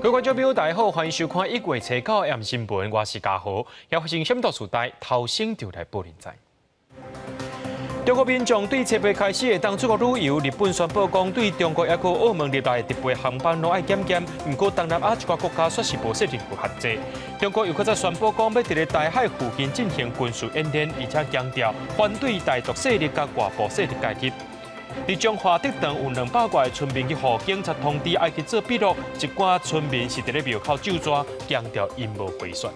各位觀眾朋友，大家好，歡迎收看1月初九暗新聞，我是嘉豪。猶發生啥物大事代，頭先就來報恁知。中國民眾對七八開始會當出國旅遊，日本宣布講對中國抑閣澳門入來的直飛航班攏愛檢驗，毋過東南亞一寡國家煞是無設任何限制。中國又閣再宣布講欲佇咧台海附近進行軍事演練，而且強調反對台獨勢力佮外部勢力介入。佇彰化竹塘有200外村民去予警察通知愛去做筆錄，一寡村民是佇咧廟口咒蛇，強調𪜶無賄選。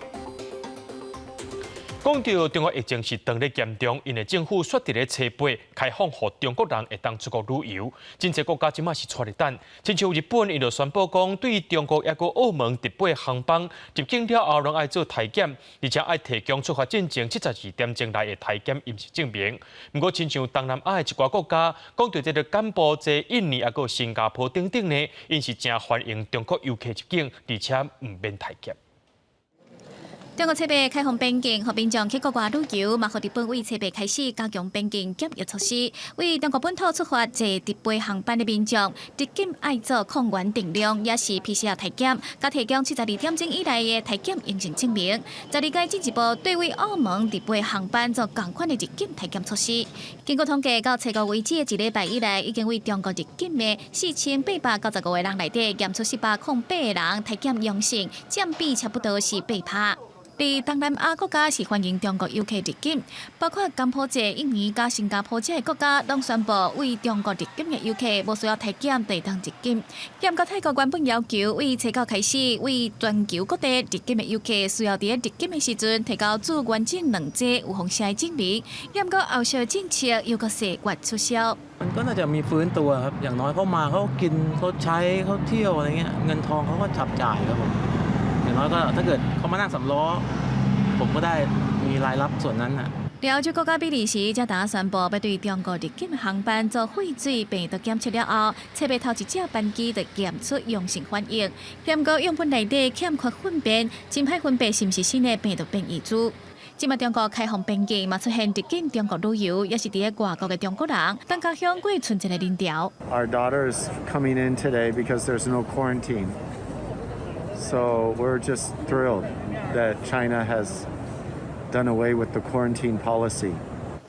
講到中國疫情是當咧嚴重，𪜶的政府煞佇咧初八開放予中國人會當出國旅遊，真濟國家這馬是𤆬咧等。親像日本，伊就宣布講，對中國抑閣澳門直飛航班入境了後，攏愛做體檢，而且愛提供出發進前72點鐘內的體檢陰性證明。毋過，親像東南亞的一寡國家，講到這个柬埔寨、印尼抑閣新加坡等等呢，𪜶是誠歡迎中國遊客入境，而且毋免體檢。中國七八開放邊境，予民眾去國外旅遊，嘛予日本為七八開始加強邊境檢疫措施。為中國本土出發坐直飛航班的民眾，入境愛做抗原定量，抑是 PCR 體檢，佮提供72點鐘以內的體檢陰性證明。十二該進一步對位澳門直飛航班做仝款的入境體檢措施。根據統計，到初五為止的一禮拜以來，已經為中國入境的4895個人內底，檢出408個人體檢陽性，佔比差不多是8趴。佇東南亞國家是歡迎中國遊客入境，包括柬埔寨、印尼佮新加坡這个國家，攏宣布為中國入境的遊客無需要體檢就會當入境。毋過泰國原本要求為初九開始，為全球各地入境的遊客需要佇入境的時陣提交注完整兩劑預防針的證明。毋過後續政策又閣四月取消。 มันก็น่าจะมีฟื้นตัวครับอย่างน้อยเขามาเขากินเขาใช้เขาเที่ยวอะไรเงี้ยเงินทองเขาก็จับจ่ายครับผมอย่างน้อยก็ถ้าเกิดเขามานั่งสามล้อผมก็ได้มีรายรับส่วนนั้นน่ะ歐洲國家比利時才剛宣布，欲對中國入境航班做廢水病毒檢測了後，七八頭一隻班機就檢出陽性反應。毋過樣本內底欠缺糞便，真歹分辨是毋是新的病毒變異株。這馬中國開放邊境，嘛出現入境中國旅遊，抑是佇咧外國的中國人，返家鄉過春節的人潮。 Our daughter is coming in today because there's no quarantine. So we're just thrilled that China has done away with the quarantine policy.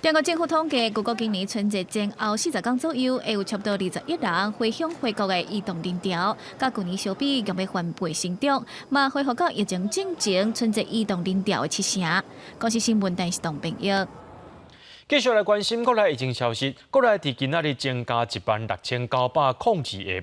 中國政府統計，預估今年春節前後40天左右，會有差不多21億人回鄉回國的移動人潮，佮舊年相比，共欲翻倍成長，嘛恢復到疫情進前春節移動人潮的七成。公視新聞電視董編譯。繼續來關心國內疫情消息，國內佇今仔日增加16,902個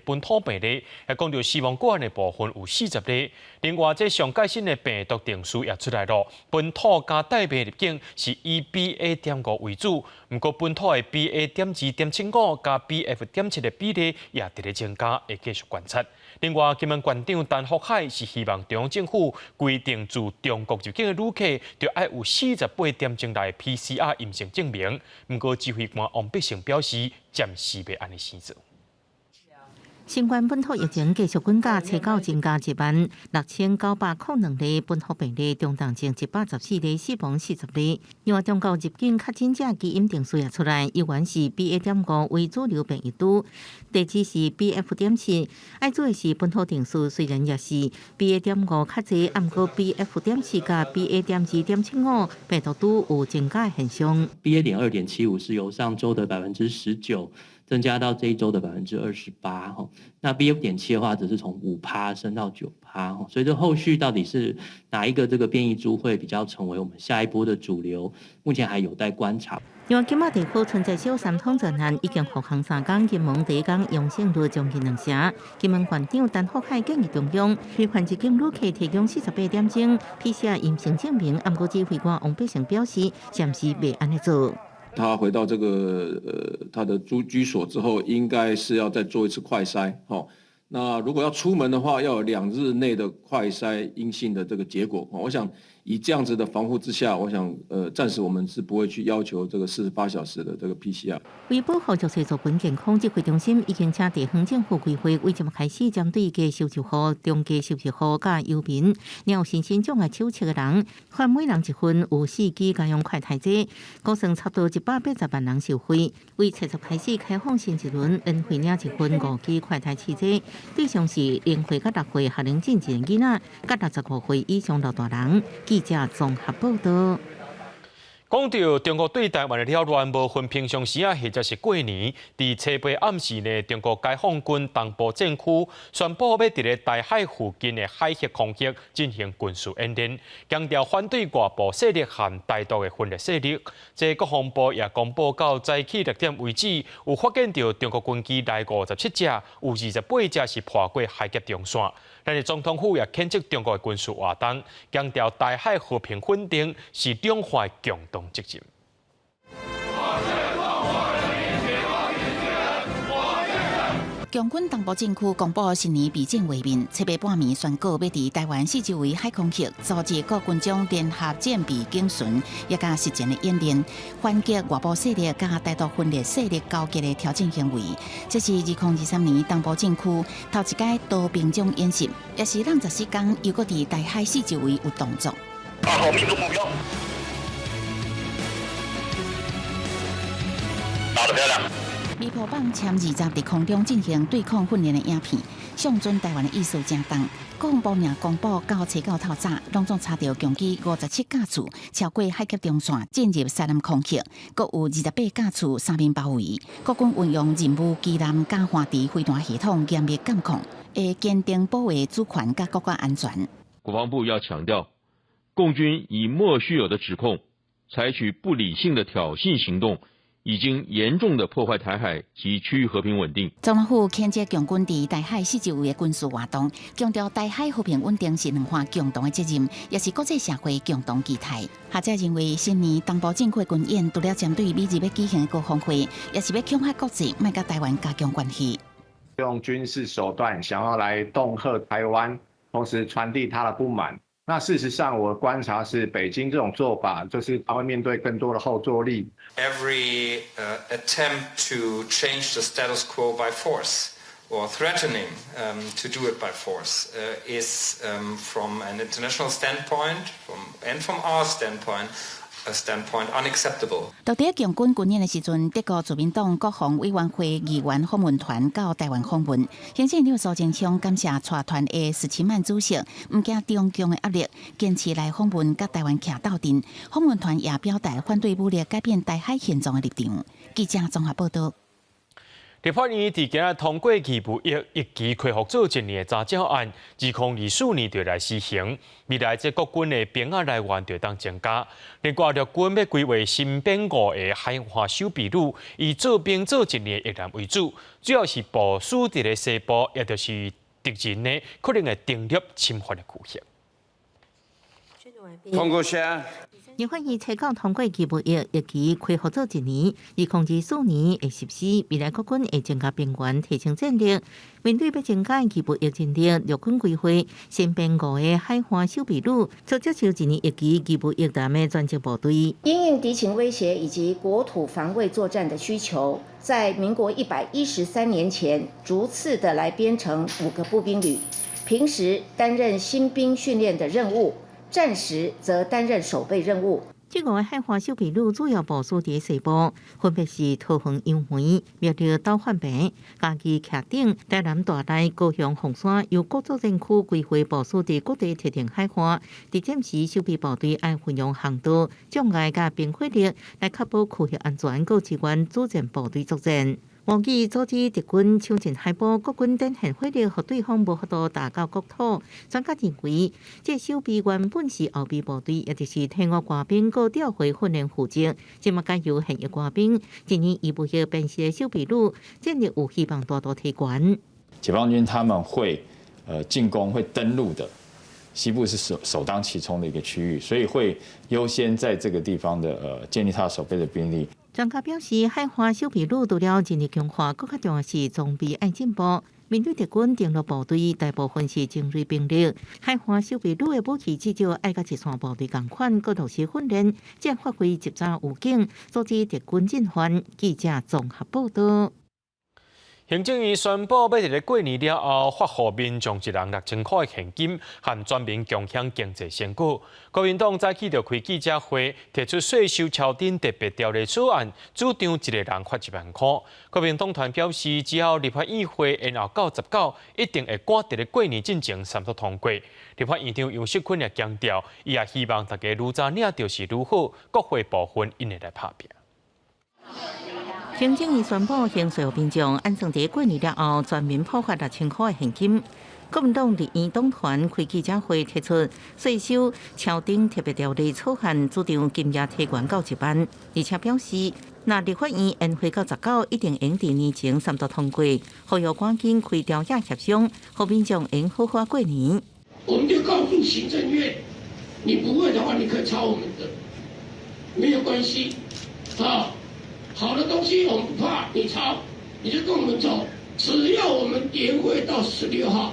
本土病例，也講著死亡個案的部分有40例。另外，這上蓋新的病毒定序也出來囉，本土佮帶病入境是以 BA.5為主，毋過本土的 BA.2.75佮 BF.7的比例也佇咧增加，會繼續觀察。另外，金門縣長陳福海是希望中央政府規定自中國入境的旅客，著愛有48點鐘內 PCR 陰性證明。毋過指揮官王必勝表示，暫時袂按呢做。新冠本土疫情繼續滾加，初九增加16,902例本土病例，中重症114例，死亡40例。另外，中國入境確診者基因定序也出來，依然是 BA.5為主流變異株，第二是 BF.7。愛注意是本土定序雖然也是 BA.5較濟，毋過 BF.7佮 BA.2.75病毒株有增加現象。 BA.2.75是由上週的19%增加到這一週的28%哈，那 BF.7的話，則是從5趴升到9趴，所以這後續到底是哪一個這個變異株會比較成為我們下一波的主流，目前還有待觀察。另外，金馬地區春節小三通專案已經復航三工，金門第一工陽性率將近兩成。金門縣長陳福海建議中央，規範入境旅客提供48點鐘 PCR 陰性證明，毋過指揮官王必勝表示，暫時袂按呢做。他回到這個他的住居所之後，應該是要再做一次快篩，吼。那如果要出門的話，要有2日內的快篩陰性的這個結果。我想以這樣子的防護之下，我想暫時我們是不會去要求這個48小時的這個 PCR。為保護弱勢族群健康，指揮中心已經請地方政府規劃，為這馬開始針對低收入戶、中低收入戶佮遊民，有身心障礙手冊的人，發每人一份有四支家用快篩劑，估算差不多180萬人受惠。為七十開始開放新一輪，免費領一份五支快篩試劑。對象是0歲佮6歲學齡進前囡仔，佮65歲以上老大人。記者綜合報道。講著中國對台灣的擾亂無分平常時啊，或者是過年，佇初八暗時呢，中國解放軍東部戰區宣布欲佇咧台海附近的海域空域進行軍事演練，強調反對外部勢力和台獨的分裂勢力。這國防部也公布到早起6點為止，有發現著中國軍機來57隻，有28隻是破過海峽中線。咱的總統府也譴責中國的軍事活動，強調台海和平穩定是兩岸共同責任。共軍東部戰區公布新年備戰畫面，七八半暝宣告欲佇台灣四周圍海空域組織各軍種聯合戰備警巡，也佮實戰的演練，反擊外部勢力佮台獨分裂勢力勾結的挑戰行為。這是2023年東部戰區頭一擺多兵種演習，也是咱14工又閣佇台海四周圍有動作。2號命中目標，打得漂亮。米波棒殲20佇空中進行對抗訓練的影片，上準台灣的意思誠重。國防部也公布到初九透早，攏總查著共機57架次超過海峽中線進入西南空域，閣有28架次三面包圍。國軍運用任務機艦佮環池飛彈系統嚴密監控，會堅定保衛主權佮國家安全。國防部要強調，共軍以莫須有的指控，採取不理性的挑釁行動。已經嚴重的破壞台海及區域和平穩定。總統府譴責共軍佇台海四周圍的軍事活動，強調台海和平穩定是兩岸共同的責任，也是國際社會共同期待。學者認為，新年東部戰區軍演除了針對美日欲舉行的高峰會，也是欲恐嚇國際，莫佮台灣加強關係。用軍事手段想要來恫嚇台灣，同時傳遞他的不滿。那事實上，我觀察是北京這種做法，就是他會面對更多的後坐力。 Every attempt to change the status quo by force or threatening to do it by force is from an international standpoint, and from our standpoint, a standpoint unacceptable。到佇共軍軍演的時陣，德國自民黨國防委員會議員訪問團到台灣訪問，行政院長蘇貞昌感謝帶團的史啟曼主席，毋驚中共的壓力，堅持來訪問，佮台灣徛鬥陣。訪問團也表達反對武力改變台海現狀的立場。記者綜合報道。立法院佇今仔通過義務役役期恢復做一年的查照案，2024年就來施行。未來這國軍的兵仔來源就當增加。另外，陸軍欲規劃新編五个海岸守備旅，以做兵做一年的役男為主，主要是部署佇咧西部，也就是敵人呢可能會登陸侵犯的區域。通過下。立法院初九通過義務役役期恢復做一年，2024年會實施。未來國軍會增加兵員，提升戰力。面對欲增加義務役人力，陸軍規劃新編五个海岸守備旅，做接受一年役期義務役男的專職部隊。因應敵情威脅以及國土防衛作戰的需求，在民國113年前，逐次的來編成五個步兵旅，平時擔任新兵訓練的任務。戰時則擔任守備任務。這五个海岸守備旅主要部署佇西部，分別是桃園楊梅、苗栗斗發坪、嘉義徛頂、台南大內、高雄鳳山，由各作戰區規劃部署佇各地特定海岸。佇戰時守備部隊愛運用航道、障礙佮兵火力來確保區域安全，閣支援主戰部隊作戰。模擬阻止敵軍搶進海埔，國軍展現火力，予對方無法度打到國土。專家認為，這守備原本是後備部隊，也就是退伍官兵閣調回訓練負責，這馬改由現役官兵，一年義務役編成的守備旅，戰力有希望大大提懸。解放軍他們會進攻、會登陸的，西部是首當其衝的一個區域，所以會優先在這個地方的建立他的守備的兵力。專家表示，海岸守備旅除了人力強化，閣較重要是裝備愛進步。面對敵軍登陸部隊，大部分是精銳兵力。海岸守備旅的武器至少愛佮一線部隊仝款，閣落實訓練，才發揮執早預警，阻止敵軍進犯。記者綜合報道。行政院宣布，欲佇咧過年了後發予民眾一人6000箍的現金，和全民共享經濟成果。國民黨早起就開記者會，提出稅收調整特別條例草案，主張一个人發1萬箍。國民黨團表示，只要立法院會延後到19，一定會趕佇咧過年進前三讀通過。立法院長游錫堃也強調，伊也希望大家愈早領著是愈好，國會部分𪜶會來拍拚。行政院宣布，刑稅民眾按算佇過年了後全民普發6000箍的現金。國民黨立院黨團開記者會提出稅收調整特別條例草案，主張金額提懸到1萬，而且表示，若立法院延會到19，一定會佇年前三讀通過，呼籲趕緊開朝野協商，予民眾會好好過年。我們就告訴行政院，你不會的話，你可以抄我們的，沒有關係，啊。好的東西我們不怕你抄，你就跟我們走。只要我們延會到16號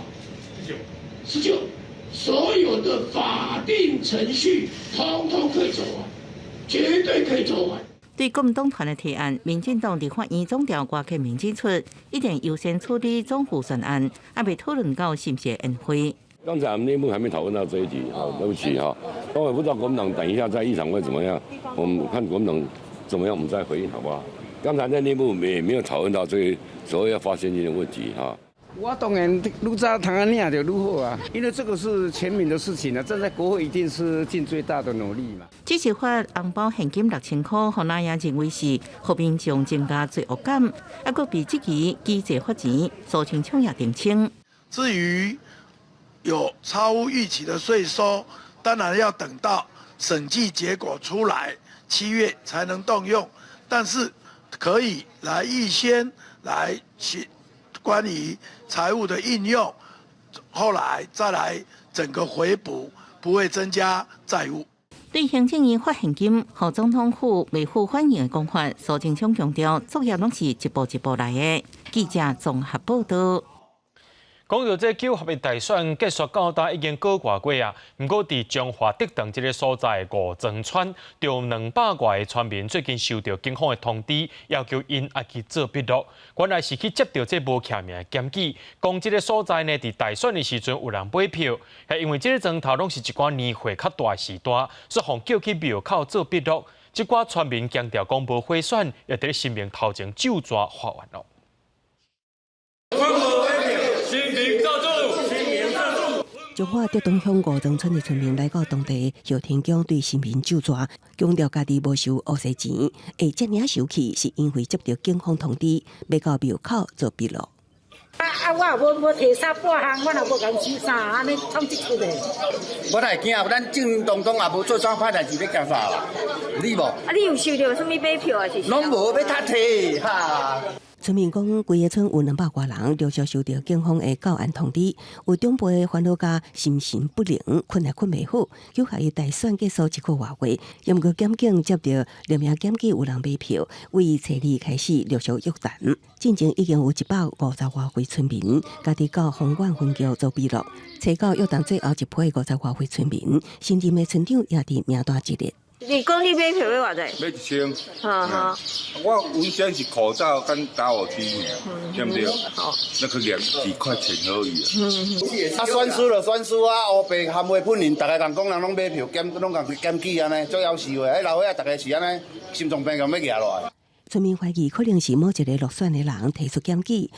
，19，所有的法定程序通通可以走完，絕對可以走完。對國民黨團的提案，民進黨立法院總調郭台銘指出，一定優先處理總預算案，猶未討論到是毋是延會。剛才我們內部還沒討論到這一題，好，對不起哈。我也不知道國民黨等一下在議場會怎麼樣，我們看國民黨怎麼樣，我們再回應好不好？剛才在內部也沒有討論到這個所謂要發現金的問題哈。我當然愈早通領就愈好啊，因為這個是全民的事情啊，站在國會一定是盡最大的努力嘛。只是發紅包現金6000箍，予那也認為是予民眾增加罪惡感，啊，閣被質疑機制發錢，蘇貞昌也澄清。至於有超乎預期的稅收，當然要等到審計結果出來，7月才能動用，但是可以來預先來去關於財務的應用，後來再來整個回補，不會增加債務。對行政院發現金，予總統府未付反應的講法，蘇貞昌強調，作業攏是一步一步來的。記者綜合報道。講到這九合一大選結束到今已經個外月啊，毋過佇彰化竹塘這个所在五莊村，著200外个村民最近收到警方的通知，要求𪜶愛去做筆錄。原來是去接著這無記名的檢舉，講這个所在呢，佇大選的時陣有人買票，係因為這个莊頭攏是一寡年歲較大的序大，所以予叫去廟口做筆錄。這寡村民強調講無賄選，也佇咧神明頭前咒詛發願咯。彰化竹塘鄉五莊村的村民來到當地後天宮對神明咒詛，強調家己無收烏西錢，會遮爾生氣是因為接著警方通知，欲到廟口做筆錄。啊啊！我也無無提啥半項，我也無共收啥，按呢創這出的。我哪會驚？咱政當中也無做啥歹代誌，欲驚啥？你無？啊，你有收著啥物買票啊？是？攏無欲讀冊哈。村民講，規个村有200外人陸續收著警方的告案通知，有長輩煩惱甲心神不寧，睏也睏袂好。九合一大選結束一個外月，毋過檢警接著匿名檢舉有人買票，為初二開始陸續約談。進前已經有150外位村民，家己到豐原分局做筆錄，初九約談最後一批50外位村民，新任的村長也佇名單之列。你講你買票欲偌濟？買1000。哈哈。我原先是口罩跟打火機，對不對？那個兩幾塊錢而已。啊，選輸就選輸啊，烏白含話噴人，逐个人講人攏買票檢，攏共檢舉按呢，足夭壽的。彼老歲仔逐个是按呢，心臟病共欲壓落來。村民懷疑可能是某一个落選的人提出檢舉。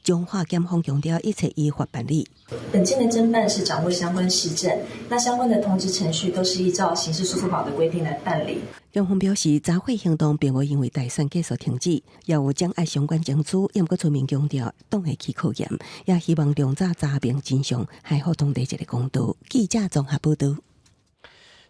彰化檢方強調一切依法辦理。本件的偵辦是掌握相關事證，那相關的通知程序都是依照刑事訴訟法的規定來辦理。檢方表示，查獲行動並無因為大選結束停止，也有掌握相關證據。毋過村民強調，擋會去考驗，也希望量早查明真相，還予當地一个公道。記者綜合報道。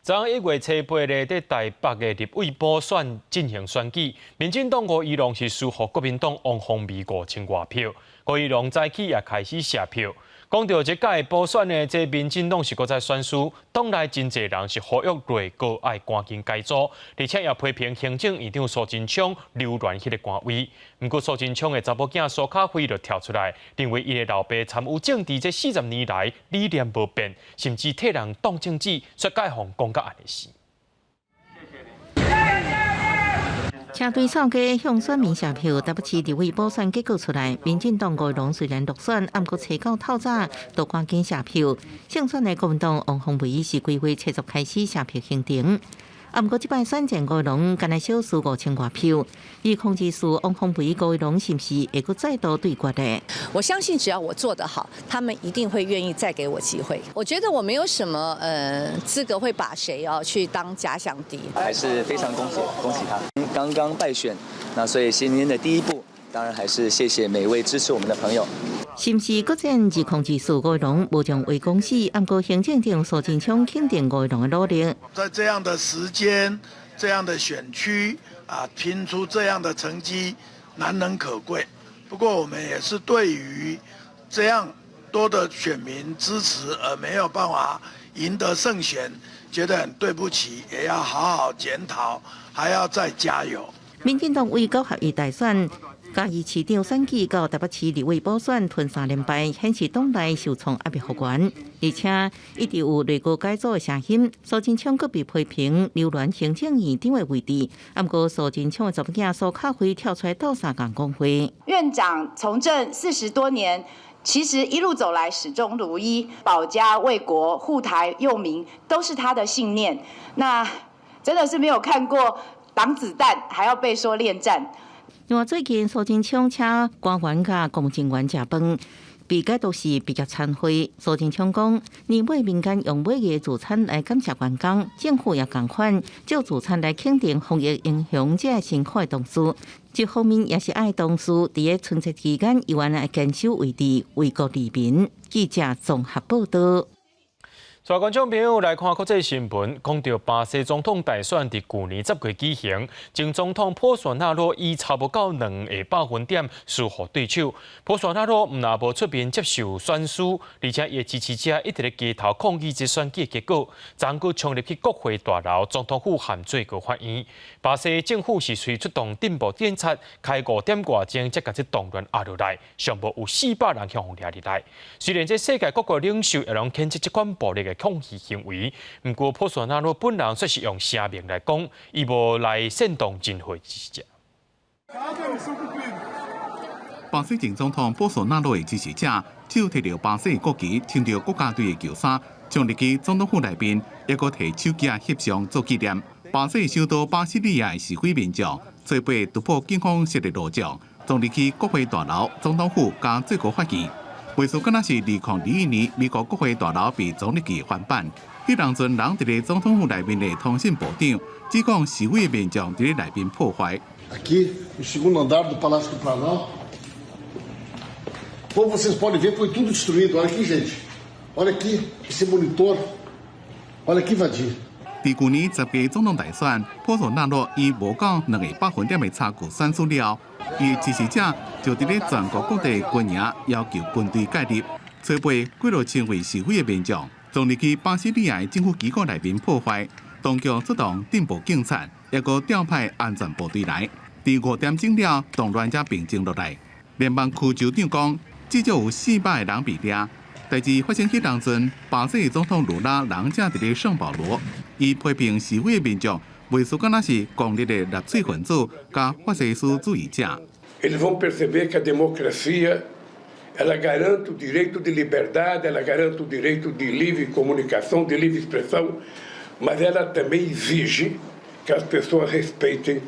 昨1月初八咧，佇台北的立委補選進行選舉，民進黨吳怡農是輸予國民黨王鴻薇5000外票。吳怡農早起也開始謝票。講著這屆補選呢，這民進黨是閣再選輸，黨內真濟人是呼籲內閣愛趕緊改組，而且也批評行政院長蘇貞昌留戀彼个官位。毋過蘇貞昌的查某囝蘇卡輝就跳出來，認為伊的老爸參與政治這40年來理念無變，甚至替人擋政治，煞共予人講甲按呢死。車隊掃街向選民謝票，台北市立委補選結果出來，民進黨吳怡農雖然落選，毋過揣到透早都趕緊謝票。勝選的國民黨王鴻薇是規劃七十開始謝票行程。啊，毋過這擺選戰吳怡農干焦少輸5000外票，2024王鴻薇吳怡農是毋是會閣再度對決呢？我相信只要我做得好，他們一定會願意再給我機會。我覺得我沒有什麼資格會把誰哦去當假想敵。還是非常恭喜恭喜他，剛剛敗選，那所以新年的第一步，當然還是謝謝每一位支持我們的朋友。是毋是閣戰2024吳怡農無將話講死，毋過行政長蘇貞昌肯定吳怡農的努力。在這樣的時間、這樣的選區啊，拼出這樣的成績，難能可貴。不過我們也是對於這樣多的選民支持而沒有辦法贏得勝選，覺得很對不起，也要好好檢討，還要再加油。民進黨為九合一大選，嘉義市長選舉到台北市立委補選吞三連敗，顯示黨內受創壓力予懸，而且一直有內閣改組的聲音。蘇貞昌閣被批評留戀行政院長的位置，毋過蘇貞昌的查某囝蘇巧慧跳出來鬥相共講話。院長從政40多年，其實一路走來始終如一，保家衛國、護台佑民都是他的信念。那真的是沒有看過擋子彈，還要被說戀戰。另外，最近蘇貞昌請官員佮公務員食飯，被解讀是畢業餐會。蘇貞昌講，年尾民間用每個助餐來感謝員工，政府也仝款借助餐來肯定防疫英雄這辛苦的同事。這方面也是愛同事佇咧春節期間依然愛堅守位置，為國利民。記者綜合報道。帶觀眾朋友來看國際新聞，講到巴西總統大選佇舊年10月舉行，前總統波索納羅以差無夠兩個百分點輸予對手。波索納羅毋但無出面接受選輸，而且伊的支持者一直佇街頭抗議這選舉結果，昨昏閣衝入去國會大樓、總統府和最高法院。巴西政府是隨出動鎮暴警察，開5點外鐘才共這動亂壓落來，上無有400人予掠入來。雖然這世界各國領袖也攏譴責這款暴力的抗議行為，毋過波索納羅本人卻是用聲明來講，伊無來煽動任何支持者。巴西前總統波索納羅的支持者，手提著巴西國旗，穿著國家隊的球衫，衝入去總統府內面，抑閣提手機仔翕相做紀念。巴西首都巴西利亞的示威民眾，初八突破警方設的路障，衝入去國會大樓、總統府佮最高法院。話說，敢若是2021年美國國會大樓被衝入去翻版，彼當陣人佇咧總統府內面的通訊部長，指講示威的民眾佇咧內面破壞。 Aqui, no segundo andar do Palácio do Planalto. Como vocês podem ver, foi tudo destruído. Olha aqui, gente. Olha aqui esse monitor. Olha aqui, Vadir. 佇舊年10月總統大選，波索納羅以無夠兩個百分點的差距選輸了，伊支持者就佇咧全國各地軍營要求軍隊介入。初八幾落千位示威的民眾，衝入去巴西利亞的政府機構內面破壞，當局出動鎮暴警察，抑閣調派安全部隊來。佇5點鐘了，動亂才平靜落來。聯邦區州長講，至少有400個人被掠。代誌發生彼當陣，巴西總統盧拉人正佇咧聖保羅，伊批評示威的民眾，袂輸敢若是狂熱的納粹分子佮法西斯主義者。 Eles vão perceber que a democracia ela garante o direito de liberdade, ela garante o direito de livre comunicação, de livre expressão, mas ela também exige que as pessoas respeitem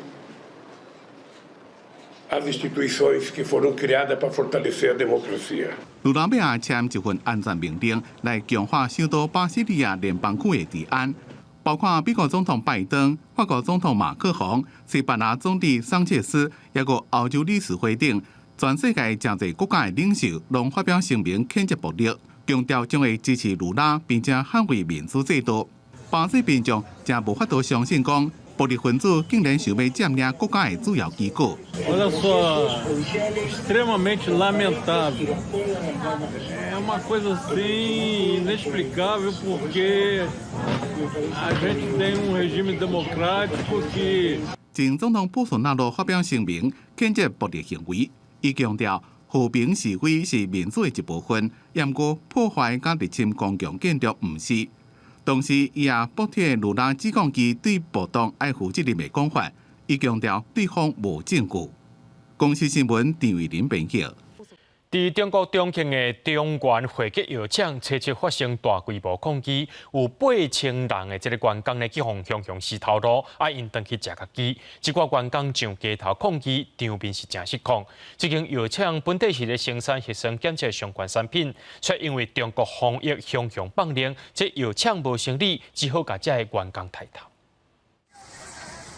as instituições que foram criadas para fortalecer a democracia. 盧拉欲簽一份安全命令來強化首都巴西利亞聯邦區的治安，包括美國總統拜登、法國總統馬克宏、西班牙總理桑切斯，抑閣歐洲理事會等，全世界誠濟國家的領袖攏發表聲明譴責暴力，強調將會支持盧拉，並且捍衛民主制度。巴西民眾誠無法度相信講，暴力分子竟然想欲佔領國家的主要機構。 Olha só, extremamente lamentável. É uma coisa assim inexplicável porque a gente tem um regime democrático que 前總統波索納羅發表聲明，譴責暴力行為，伊強調和平示威是民主的一部分，毋過破壞佮入侵公共建築毋是。同時，伊也駁斥盧拉指控其對暴動愛負責任的講法。伊強調對方無證據。公視新聞陳慧琳編輯。佇中國重慶的中原匯吉藥廠，初七發生大規模抗議，有8000人的這个員工呢，去予雄雄辭頭路，愛𪜶轉去食家己。這寡員工上街頭抗議，場面是誠失控。這間藥廠本底是咧生產核酸檢測相關產品，卻因為中國防疫雄雄放令，這藥廠無生理，只好共遮个員工刣頭。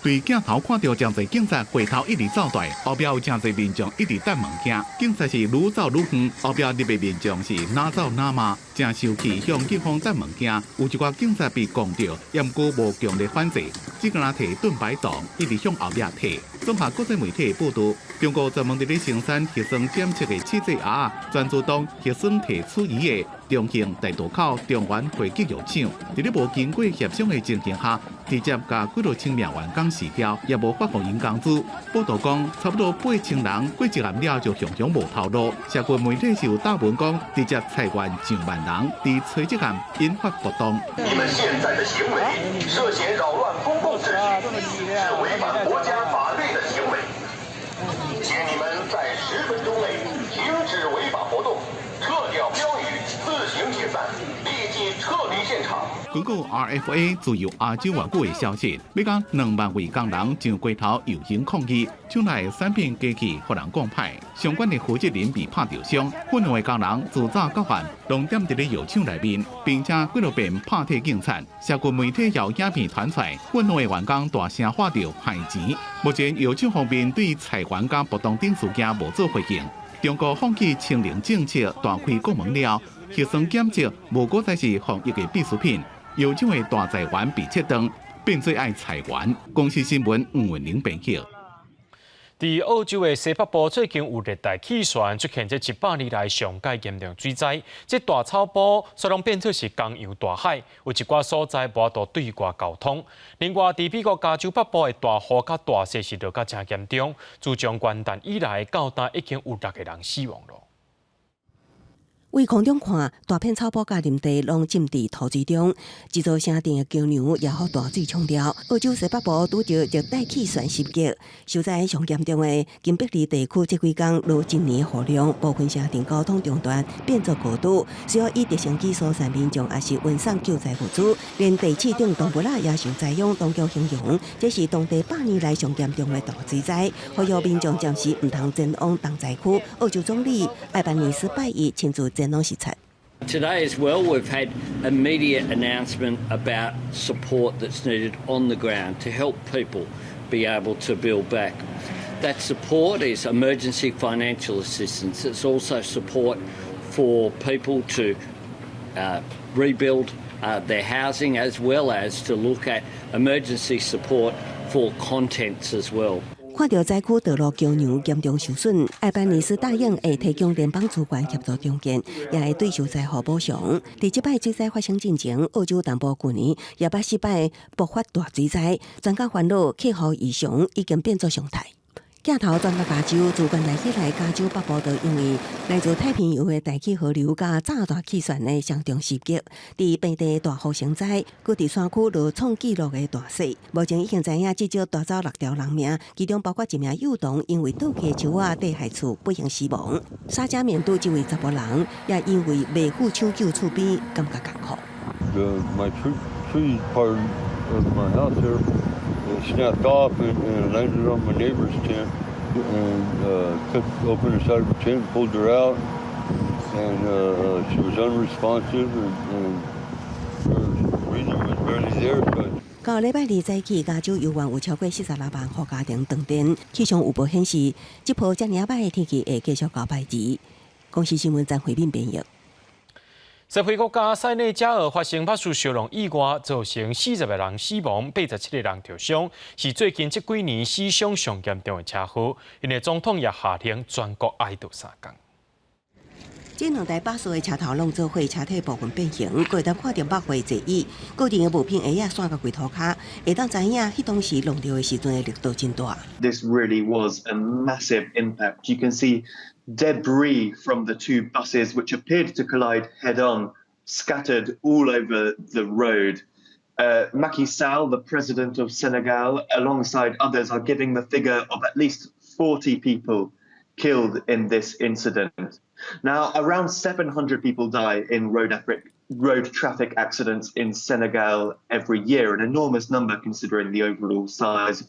對鏡頭看著誠濟警察回頭一直走蹛，後壁有誠濟民眾一直擲物件。警察是愈走愈遠，後壁入的民眾是哪走哪罵，誠生氣向警方擲物件。有一寡警察被摃著，也毋過無強力反制，只敢若提盾牌擋，一直向後壁退。綜合國際媒體報導，中國專門佇咧生產核酸檢測的試劑盒，全自動核酸提取儀的重慶大渡口中原匯吉藥廠，佇咧無經過協商的情形下，直接共幾若千名員工辭掉，也無發予𪜶工資。報導講，差不多8000人過一暗了就雄雄無頭路。社群媒體是有貼文講，直接裁員上萬人，佇初七暗引發暴動。你們現在的行為涉嫌擾亂公共秩序，是違反國家法律的行為，請你們在10分鐘內停止違法活動，撤掉標語，自行解散，立即撤離現場。根據 RFA 自由亞洲外語的消息，欲講2萬位工人上街頭遊行抗議，廠內產品機器予人講歹，相關的負責人被拍著傷，憤怒的工人自早到晚攏踮佇咧藥廠內面，並且幾落遍拍退警察。社群媒體有影片傳出來，憤怒的員工大聲喊著害錢。目前藥廠方面對裁員佮暴動等事件無做回應。中國放棄清零政策，大開國門了，核酸檢測無閣再是防疫的必需品。藥廠的大裁員被切斷，變做愛裁員。公視新聞吳文玲編輯。佇澳洲的西北部最近有熱帶氣旋出現，這100年來上蓋嚴重水災，這大草坡煞攏變做是江洋大海，有一寡所在無法度對外溝通。另外，佇美國加州北部的大雨佮大雪是落甲誠嚴重，自從元旦以來到今已經有六個人死亡囉。對空中看，大片草坡佮林地攏浸佇塗水中，一座城鎮的橋梁也予大水沖掉。澳洲西北部拄著熱帶氣旋襲擊，受災上嚴重的金伯利地區，這幾工落一年雨量，部分城鎮交通中斷，變作孤島，需要以直升機疏散民眾，抑是運送救災物資。連地市等動物仔也受災殃，當局形容這是當地100年來上嚴重的大水災，呼籲民眾暫時毋通前往重災區。澳洲總理艾班尼斯拜一親自前往視察。 Today as well, we've had immediate announcement about support that's needed on the ground to help people be able to build back. That support is emergency financial assistance. It's also support for people to rebuild their housing, as well as to look at emergency support for contents as well. 看著災區道路橋梁嚴重受損，艾班尼斯答應會提供聯邦資源協助重建，也會對受災戶補償。佇這擺水災發生進前，澳洲東部舊年也捌四擺爆發大水災，專家煩惱氣候異常已經變做常態。鏡頭轉到加州，自元旦以來，加州北部就因為來自太平洋的大氣河流佮炸大氣旋的雙重襲擊，佇平地大雨成災，閣佇山區落創紀錄的大雪。目前已經知影至少帶走六條人命，其中包括一名幼童，因為倒去樹仔底害厝不幸死亡。沙加緬度這位查埔人也因為未赴搶救厝邊，感覺艱苦。 My tree part of my house here snapped off and landed on my neighbor's tent and cut open the side of her tent and pulled her out. And she was unresponsive and her breathing was barely there. So 到禮拜二早起，加州猶原有超過46萬戶家庭斷電。氣象預報顯示，這波遮爾歹的天氣會繼續到拜二。公視新聞張惠敏編譯。西非國家塞內加爾發生巴士燒熔意外，造成40個人死亡，87個人受傷，是最近這幾年死傷上嚴重的車禍。𪜶的總統也下令全國哀悼3工。這兩台巴士的車頭攏做伙，車體部分變形，閣會當看著肉塊濟椅，個人的物品鞋仔散甲規塗跤，會當知影彼當時弄著的時陣的力道真大。 This really was a massive impact. You can see debris from the two buses, which appeared to collide head on, scattered all over the road. Macky Sall, the president of Senegal, alongside others, are giving the figure of at least 40 people killed in this incident. Now, around 700 people die in road traffic accidents in Senegal every year, an enormous number considering the overall size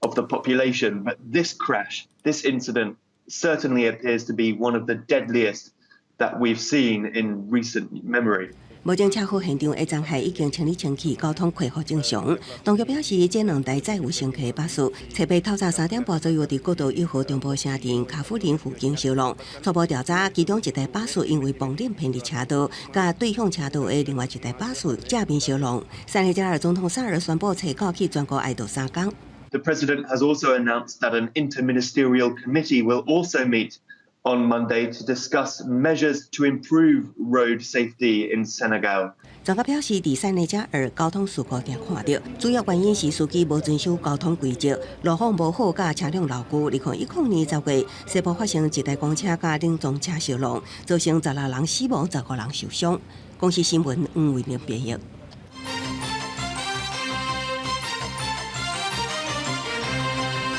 of the population. But this crash, this incident, certainly appears to be one of the deadliest that we've seen in recent memory. 目前車禍現場的殘骸已經清理清氣，交通恢復正常。當局表示，這兩台載有乘客的巴士，初八透早3點半左右佇國道1號中部城鎮卡夫林附近相撞。初步調查，其中一台巴士因為磅輪偏離車道，佮對向車道的另外一台巴士正面相撞。塞內加爾總統薩爾宣布，初九起全國哀悼3工。 The president has also announced that an interministerial committee will also meet on Monday to discuss measures to improve road safety in Senegal. 專家表示，佇塞內加爾交通事故定看著，主要原因是司機無遵守交通規則、路況無好、佮車輛老舊。2010年10月，西部發生一台公車佮冷裝車相撞，造成16人死亡、15人受傷。公視新聞黃慧玲編譯。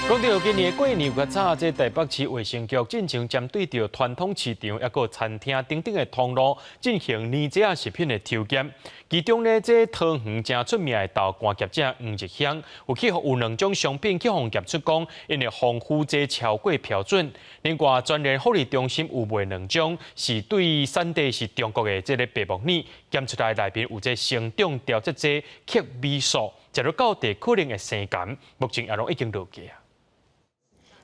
講到今年過年較早，這台北市衛生局進前針對著傳統市場，抑閣餐廳等等的通路進行奶製食品的抽檢。其中呢，這桃園誠出名的豆乾業者黃日香，有去有兩種商品去予檢出講，𪜶的防腐劑超過標準。另外，全聯福利中心有賣兩種是對產地是中國的這个白木耳，檢出來內面有這生長調節劑克米素，食落到地可能會生癌，目前也攏已經落架。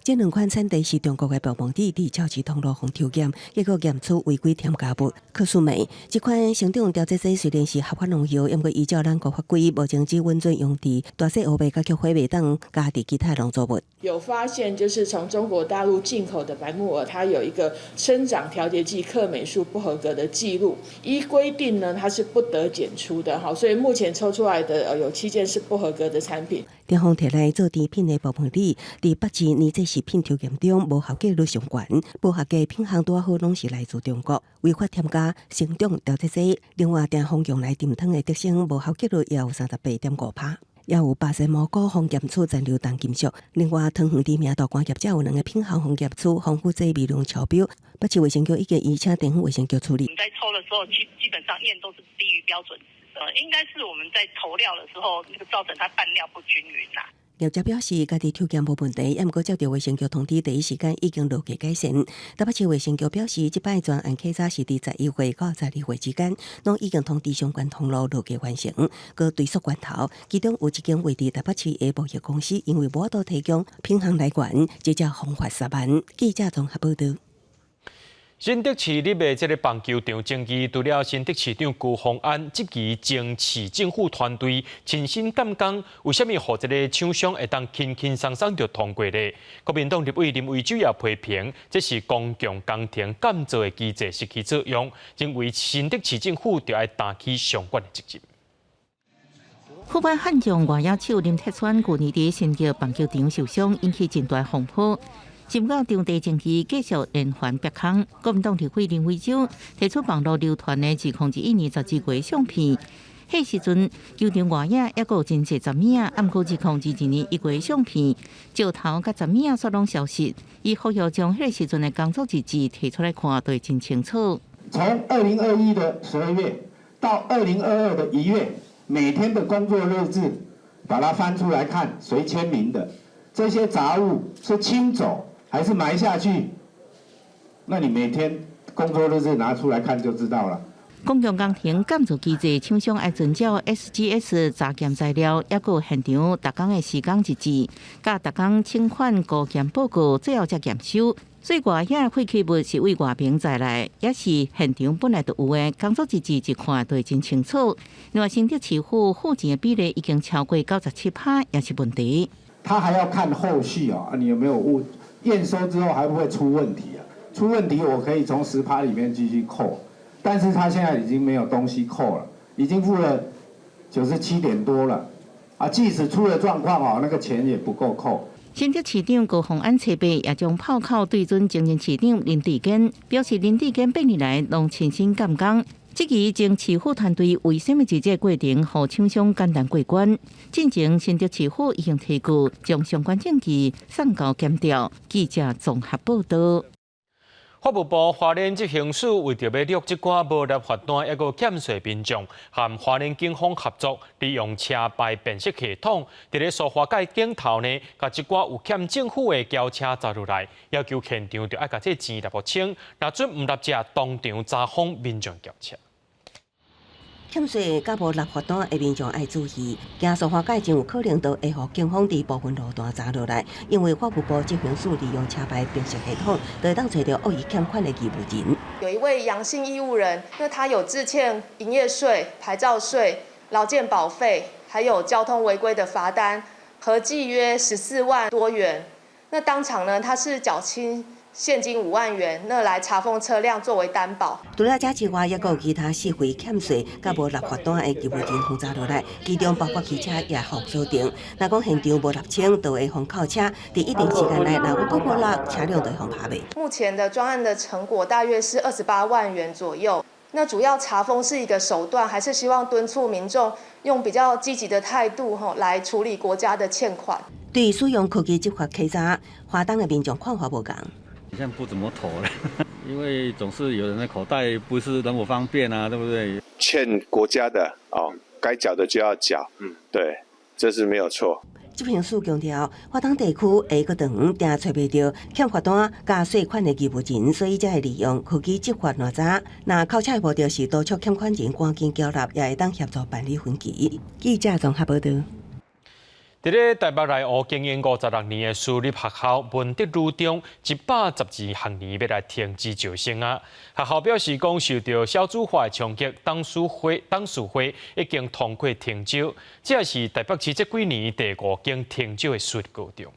這兩款產地是中國的白木耳，佇超市通路予抽檢，結果驗出違規添加物克蘇梅。這款生長調節劑雖然是合法農藥，毋過依照咱國法規，目前只允准用佇大細烏白佮菊花袂當加佇其他農作物。有發現，就是從中國大陸進口的白木耳，它有一個生長調節劑克霉素不合格的記錄。依規定呢，它是不得檢出的。哈，所以目前抽出來的有7件是不合格的產品。中方提來做甜品的白木耳，佇北市奶製食品抽檢中無合格率上懸，無合格品項拄好攏是來自中國，違法添加生長調節劑。另外，鼎豐用來燉湯的德勝無合格率也有38.5%，也有巴西蘑菇予檢出殘留重金屬。另外，桃園知名豆乾業者有兩個品項予檢出防腐劑微量超標，北市衛生局已經移請地方衛生局處理。我們在抽的時候，基本上驗都是低於標準值，應該是我們在投料的時候，那個造成它拌料不均勻啦。業者表示，家己抽檢無問題，毋過接著衛生局通知，第一時間已經落架改善。台北市衛生局表示，這擺專案稽查是佇11月到12月之間，攏已經通知相關通路落架完成，閣追溯源頭。其中有一間位佇台北市的貿易公司，因為無法度提供品項來源，直接予罰10萬。記者綜合報導。新竹市立的這个棒球場爭議，除了新竹市長高虹安質疑前市政府團隊親身監工，為啥物予這个廠商會當輕輕鬆鬆就通過咧？國民黨立委林為洲也批評，這是公共工程監造的機制失去作用，認為新竹市政府著愛擔起相關的責任。富邦悍將外野手林鐵川舊年佇新竹棒球場受傷，引起真大風波。尋到場地爭議繼續連環逼空，國民黨立委林為洲提出網路流傳的2021年12月相片，彼時陣球場外野猶閣有真濟雜物仔，毋過2022年1月相片，石頭佮雜物仔煞攏消失。伊呼籲將彼个時陣的工作日誌提出來看，就會真清楚。從2021的12月到2022的1月，每天的工作日誌，把它翻出來看，誰簽名的？這些雜物是清走還是埋下去？那你每天工作日誌拿出來看就知道了。公共工程監造機制，廠商愛遵照 SGS 查驗材料，抑閣有現場逐工的施工日誌，佮逐工請款估驗報告，最後才驗收。所以外野廢棄物是對外爿載來，抑是現場本來就有的，工作日誌一看就會真清楚。另外，新竹市府付錢的比例已經超過97%，也是問題。他還要看後續啊，你有沒有誤驗收之後還會不會出問題啊？出問題我可以從10%裡面繼續扣，但是他現在已經沒有東西扣了，已經付了97點多了，啊，即使出了狀況哦，那個錢也不夠扣。新竹市長高虹安初八也將炮口對準前任市長林智堅，表示林智堅八年來攏親身監工，這期前市府團隊為啥物佇這個過程，予廠商簡單過關？進前新竹市府已經提告，將相關證據送交檢調。記者綜合報道。法務部花蓮執行署為著欲掠這寡無納罰單，抑閣欠稅民眾，和花蓮警方合作，利用車牌辨識系統，佇咧蘇花改頂頭呢，共這寡有欠政府的轎車查落來，要求現場著愛共這錢納予清，若準毋納者，當場查封民眾轎車。欠稅佮無納罰單的民眾愛注意，行蘇花改真有可能都會予警方佇部分路段查落來，因為法務部執行署利用車牌辨識系統，就會當揣著惡意欠款的義務人。有一位楊姓義務人，那他有滯欠營業稅、牌照稅、勞健保費，還有交通違規的罰單，合計約14萬多元。那當場呢，他是繳清現金5萬元，那來查封車輛作為擔保。除了這之外，抑閣有其他四份欠稅佮無納罰單的義務人予查落來，其中包括汽車也予鎖定。若講現場無納清，就會予扣車。佇一定時間內，若閣無納，車輛就會予拍賣。目前的專案的成果大約是28萬元左右。那主要查封是一個手段，還是希望敦促民眾用比較積極的態度，吼，來處理國家的欠款。對使用科技執法稽查，花東的民眾看法無仝。現在不怎麼投了，因為總是有人的口袋不是那麼方便啊，對不對？欠國家的哦，該繳的就要繳，嗯，對，這是沒有錯。執行署強調，花東地區下個長定揣袂著欠罰單佮稅款的義務人，所以才會利用科技執法來查。若扣車的目的是督促欠款人趕緊繳納，也會當協助辦理分期。記者綜合報道。佇咧台北內湖經營56年的私立學校文德女中，112學年欲來停止招生啊！學校表示講，受著少子化的衝擊，董事會已經通過停招，這是台北市這幾年第五間停招的私立高中。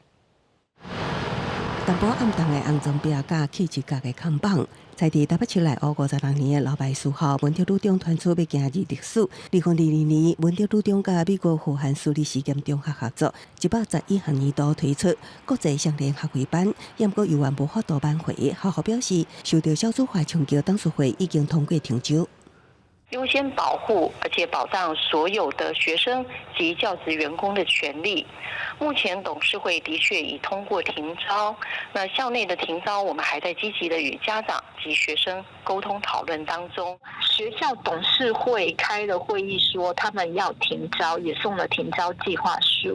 淡薄暗淡的紅磚壁佮氣質角的看板，在佇台北市內湖56年的老牌私校文德女中傳出欲行入歷史。2022年，文德女中佮美國荷蘭私立實驗中學合作，111學年度推出國際雙聯學位班，毋過猶原無法度挽回。學校表示，受著少子化衝擊，董事會已經通過停招。優先保護，而且保障所有的學生及教職員工的權利。目前董事會的確已通過停招，那校內的停招，我們還在積極的與家長及學生溝通討論當中。學校董事會開了會議，說他們要停招，也送了停招計劃書，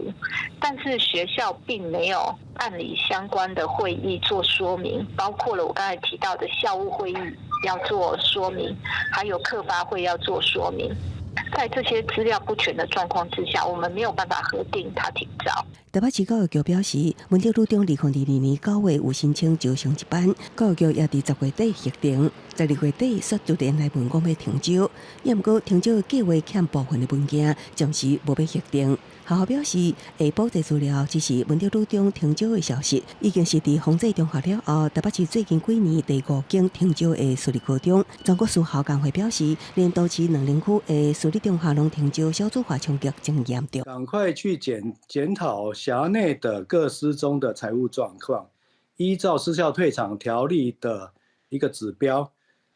但是學校並沒有辦理相關的會議做說明，包括了我剛才提到的校務會議要做說明，還有課發會要做說明。在這些資料不全的狀況之下，我們沒有辦法核定他停招。台北市教育局表示，文德女中2022年9月有申請招生一班，教育局也佇10月底核定，12月底煞突然來問講欲停招，毋過停招的計劃欠部分的文件，暫時無欲核定。學校表示會補齊資料，只是文德女中停招的消息，已經是佇豐濟中學了後，台北市最近幾年第五間停招的私立高中。全國私校工會表示，連都市兩林區的私立中學攏停招，少子化衝擊真嚴重。趕快去檢討轄內的各私中的財務狀況，依照私校退場條例的一個指標，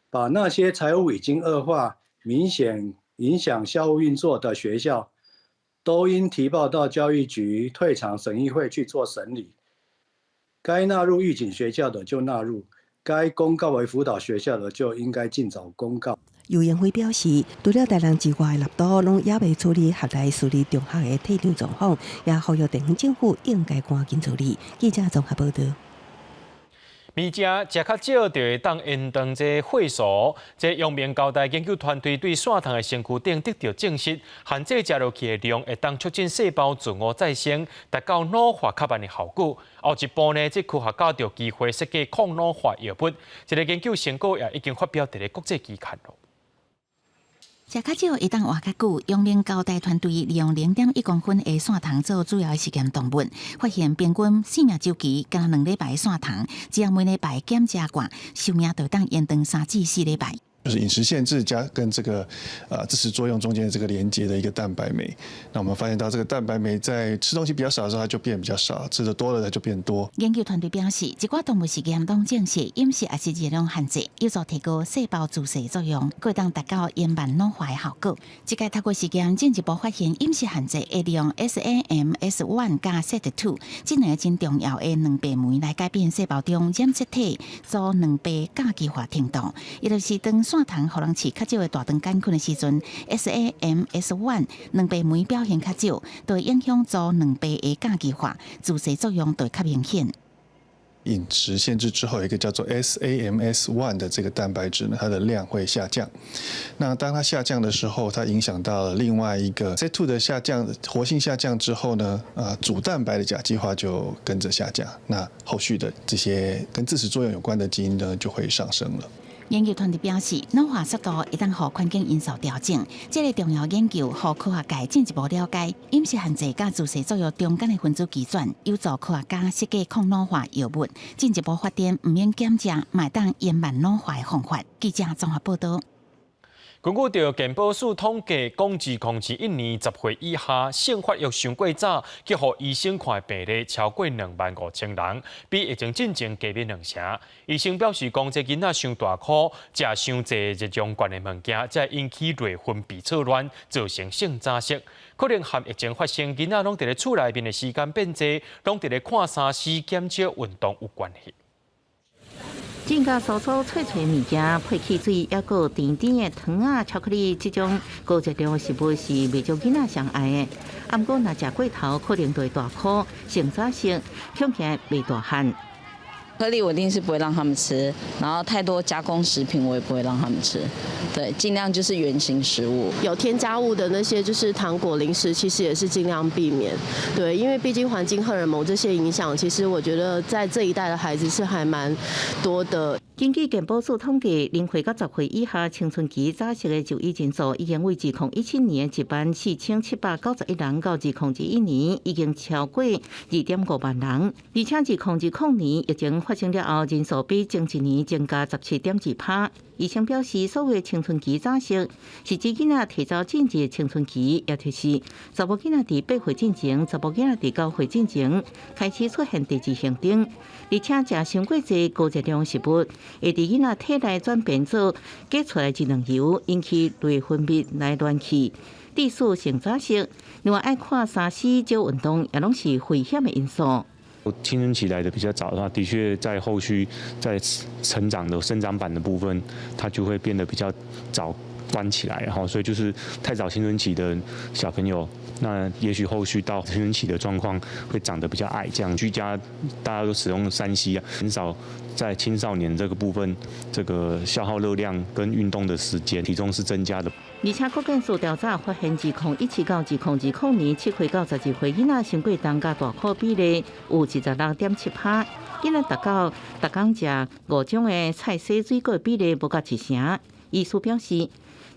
把那些財務已經惡化、明顯影響校務運作的學校，都應提報到教育局退場審議會去做審理。該納入預警學校的就納入，該公告為輔導學校的就應該盡早公告。游盈輝表示，除了台南之外的六都，攏猶未處理轄內私立中學的退場狀況，也呼籲地方政府應該趕緊處理。記者綜合報道。物件食較少就會當延長這歲數。這陽明交大研究團隊對散蟲的身軀頂得著證實，限制食落去的量會當促進細胞自我再生，達到老化較慢的效果。後一步呢，這科學家就有機會設計抗老化藥物。這个研究成果也已經發表佇咧國際期刊囉。食較少會當活較久，陽明交大團隊利用0.1公分的散蟲做主要實驗動物，發現平均生命週期干焦2禮拜的散蟲，只要每禮拜減食寡，壽命就當延長3至4禮拜。就是飲食限制加跟這個自噬作用中間的這個連接的一個蛋白酶。那我們發現到這個蛋白酶在吃東西比較少的時候，它就變比較少；吃得多了，它就變多。研究團隊表示，一寡動物實驗攏證實飲食抑是熱量限制，有助提高細胞自噬作用，閣會當達到延慢老化的效果。這屆透過實驗進一步發現，飲食限制會利用 SAMS1 佮 SET2 這兩個真重要的蛋白酶來改變細胞中染色體組蛋白甲基化程度。也就是當散蟲予人飼較少的大腸桿菌的時陣，SAMS1 蛋白酶表現較少，就會影響組蛋白的甲基化，自噬作用就會較明顯。飲食限制之後，一個叫做 SAMS1 的這個蛋白質呢，它的量會下降。那當它下降的時候，它影響到了另外一個 SET2 的下降，活性下降之後呢，組蛋白的甲基化就跟着下降。那後續的這些跟自噬作用有關的基因呢，就會上升了。研究團隊表示，老化速度會當予環境因素調整。這個重要研究，予科學界進一步了解飲食限制佮自噬作用中間的分子機轉，有助科學家設計抗老化藥物，進一步發展毋免減食，嘛會當延慢老化的方法。記者綜合報道。根據著健保署統計，講2021年10歲以下性發育傷過早，去予醫生看的病例超過25,000人，比疫情進前加免兩成。醫生表示，講這囡仔傷大顆，食傷濟熱量懸的物件，才會引起內分泌錯亂，造成性早熟。可能和疫情發生，囡仔攏佇咧厝內面的時間變濟，攏佇咧看3C、減少運動有關係。增加酥酥脆脆物件，配汽水，抑閣甜甜的糖仔、巧克力，這種高熱量的食物是袂少囡仔上愛的。啊，毋過若食過頭，可能就會大顆、性早熟，恐驚袂大漢。顆粒我一定是不會讓他們吃，然後太多加工食品我也不會讓他們吃，對，盡量就是原型食物。有添加物的那些就是糖果、零食，其實也是盡量避免，對，因為畢竟環境荷爾蒙這些影響，其實我覺得在這一代的孩子是還蠻多的。根據健保署統計，0歲到10歲以下青春期早熟的就醫人數，已經為2017年14,791人，到2021年已經超過2.5萬人。而且2020年疫情發生了後，人數比前一年增加17.2%。醫生表示，所謂青春期早熟，是指囡仔提早進入青春期，也就是查某囡仔佇8歲進前，查某囡仔佇9歲進前開始出現第二性徵，而且食傷過濟高熱量食物，會佇囡仔體內轉變做傑出來熱量油，引起內分泌來亂去，致使性早熟。另外，愛看3C、少運動，也攏是危險的因素。青春期來的比較早的話，的確在後續在成長的生長板的部分，它就會變得比較早關起來，然後所以就是太早青春期的小朋友，那也許後續到青春期的狀況會長得比較矮，這樣居家大家都使用3C 啊，很少在青少年這個部分，這個消耗熱量跟運動的時間，體重是增加的。而且國健署調查發現，2017到2020年7歲到12歲囡仔傷過重佮大顆比例有26.7%，囡仔達到逐工食五種的菜色水果比例無到一成。醫師表示，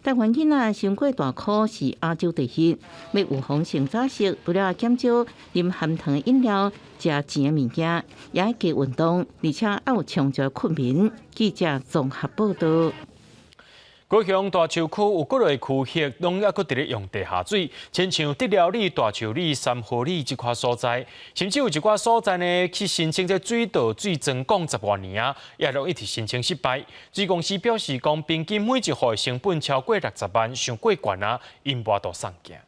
台灣囡仔傷過大顆是亞洲第一，欲預防性早熟，除了減少啉含糖的飲料、食甜的物件，也愛加運動，而且愛有充足的睏眠。記者綜合報道。高雄大樹區有幾个區域，攏猶閣佇咧用地下水，親像竹寮里、大樹里、三和里這塊所在，甚至有一寡所在呢，去申請這水道水專管十外年啊，也攏一直申請失敗。水公司表示講，平均每一戶的成本超過60萬，傷過懸啊，𪜶無法度送件。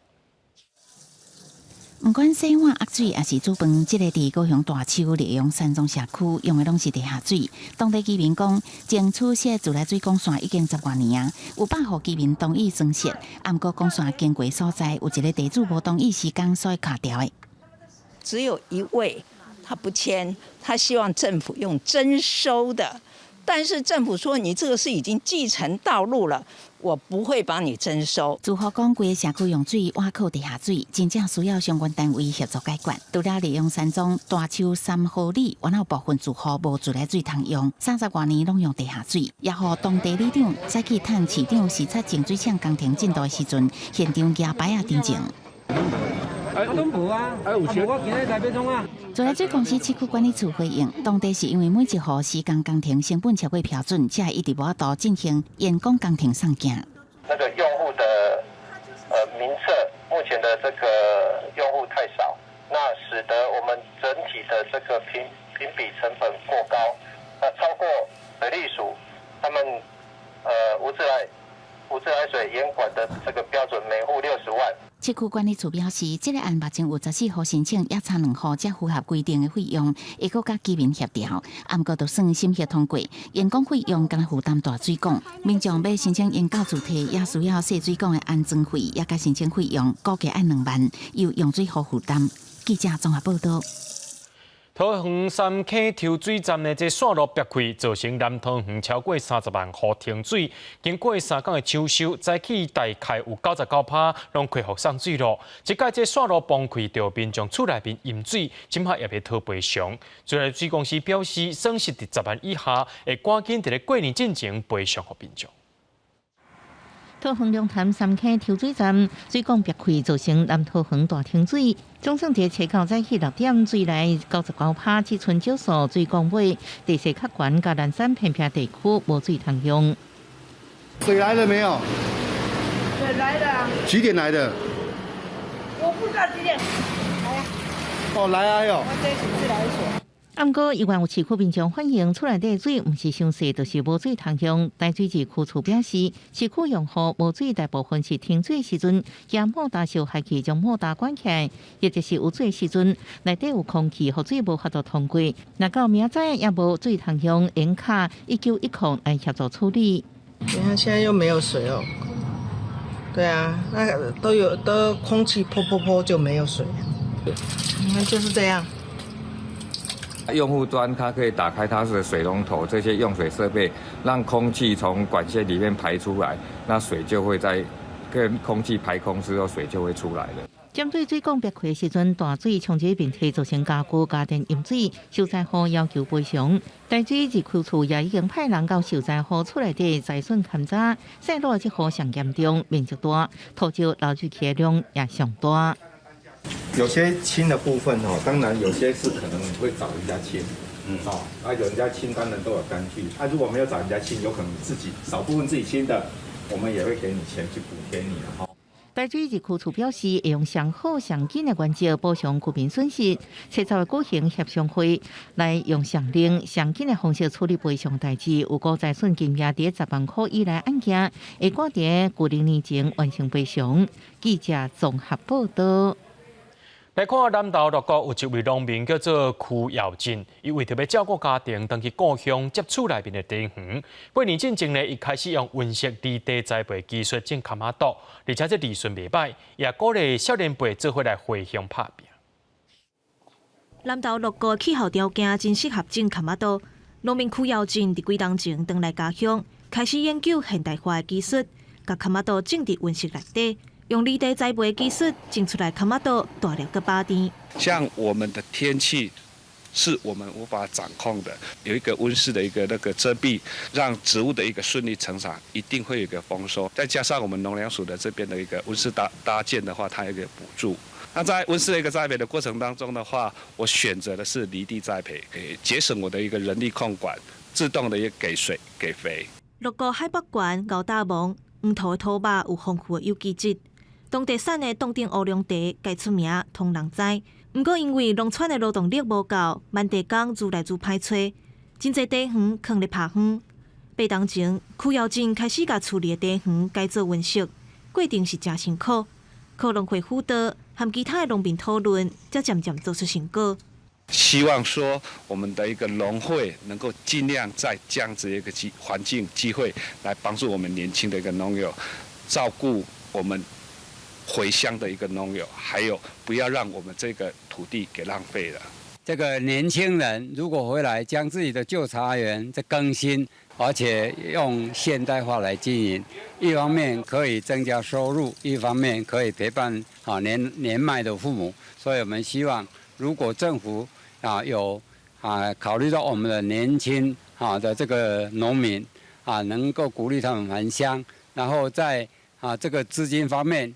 毋管洗碗、壓水，抑是煮飯，這个佇高雄大樹麗陽山莊社區用的攏是地下水。當地居民講，爭取設自來水管線已經十外年啊，有百戶居民同意裝設，毋過管線經過所在有一个地主無同意施工，所以卡掉的。只有一位他不簽，他希望政府用徵收的，但是政府說你這個是已經繼承道路了。我不會幫你徵收。住戶講，規个社區用水倚靠地下水，真正需要相關單位協助解決。除了麗陽山莊、大樹三和里，原有部分住戶無自來水通用，30外年攏用地下水，也予當地里長早去趁市長視察淨水廠工程進度的時陣，現場舉牌仔訂正。啊，攏無啊，啊有錢，我今日來欲創啊？自來水公司市區管理處回應，當地是因為每一戶施工工程成本超過標準，才會一直無法度進行延工工程送件。那個用戶的名冊，目前的這個用戶太少，那使得我們整體的這個評比成本過高，那超過水利署他們無自來水嚴管的這個標準，每戶60萬。市區管理處表示，這個案目前有14戶申請，猶差2戶才符合規定的費用，會閣佮居民協調。毋過就算審核通過，延工費用敢若負擔大水管。民眾欲申請延到自提，也需要細水管的安裝費，也佮申請費用，估計愛2萬，由用水戶負擔。記者綜合報道。桃園三坑抽水站的這線路煏開，造成南桃園超過30萬戶停水。經過3工的搶修，早起大概有99%攏恢復送水囉。這擺這線路崩開，著民眾厝內面淹水，這擺也欲討賠償。自來水公司表示，損失佇10萬以下，會趕緊佇咧過年進前賠償予民眾。桃園龍潭三坑抽水站水管煏開，造成南桃園大停水。總算佇初九早起6點，水來99%，只賰少數水管尾地勢較懸，佮南山偏僻地區無水通用。水來了沒有？水來了。幾點來的？我不知道幾點。來啊。哦，來啊喲。我這是自來水。毋過，猶原有市區民眾反映，厝內底水毋是傷細，就是無水通用。台水二區處表示，市區用戶無水大部分是停水時陣，驚摩打受害去將摩打關起來，或者是有水時陣內底有空氣，予水無法度通過。若到明仔載猶無水通用，用敲1910來協助處理。你看現在又沒有水哦。對啊，那都有都空氣潑潑潑就沒有水。你看就是這樣。用戶端它可以打開它的水龍頭，這些用水設備，讓空氣從管線裡面排出來，那水就會在跟空氣排空之後，水就會出來了。針對水管煏開的時陣，大水沖入問題造成家具家電淹水，受災戶要求賠償。台水二區處也已經派人到受災戶厝內底災損勘查，賽落這戶上嚴重，面積大，土石流入去的量也上大。有些清的部分哦，當然有些是可能你會找人家清，哦，啊有人家清當然都有單據，啊如果沒有找人家清，有可能自己少部分自己清的，我們也會給你錢去補貼你哈。台水二區處表示，會用上好上緊的原則補償居民損失，初十舉行協商會，來用上靈上緊的方式處理賠償代誌。有估災損金額佇10萬塊以內案件，會趕佇舊曆年前完成賠償。記者綜合報道。來看南投鹿谷有一位農民叫做區耀進，伊為著欲照顧家庭，轉去故鄉接厝內面的田園。八年進前呢，伊開始用溫室離地栽培技術種柑仔肚，而且這利潤袂䆀，也鼓勵少年輩做伙來回鄉拍拚。南投鹿谷氣候條件真適合種柑仔肚，農民區耀進佇幾冬前轉來家鄉，開始研究現代化的技術，共柑仔肚種佇溫室內底。用離地栽培技術種出來柑仔肚大粒閣飽甜。像我們的天氣是我們無法掌控的，有一個溫室的一個那個遮蔽，讓植物的一個順利成長，一定會有一個豐收。再加上我們農糧署的這邊的一個溫室搭建的話，它有一個補助。那在溫室的一個栽培的過程當中的話，我選擇的是離地栽培，節省我的一個人力控管，自動的一個給水給肥。鹿谷海拔懸，厚焦黃，黃土的土肉有豐富的有機質。當地產的凍頂烏龍茶蓋出名，通人知。毋過因為農村的勞動力無夠，慢地工愈來愈歹揣，真濟茶園囥咧拋荒。八冬前，區耀進開始共厝裡的茶園改做溫室，過程是誠辛苦，靠農會輔導和其他的農民討論，才漸漸做出成果。希望說我們的一個農會能夠盡量在這樣子一個機環境機會，來幫助我們年輕的一個農友，照顧我們回鄉的一個農友，還有不要讓我們這個土地給浪費了。這個年輕人如果回來將自己的舊茶園再更新，而且用現代化來經營，一方面可以增加收入，一方面可以陪伴年邁的父母。所以我們希望，如果政府有考慮到我們的年輕的這個農民能夠鼓勵他們返鄉，然後在這個資金方面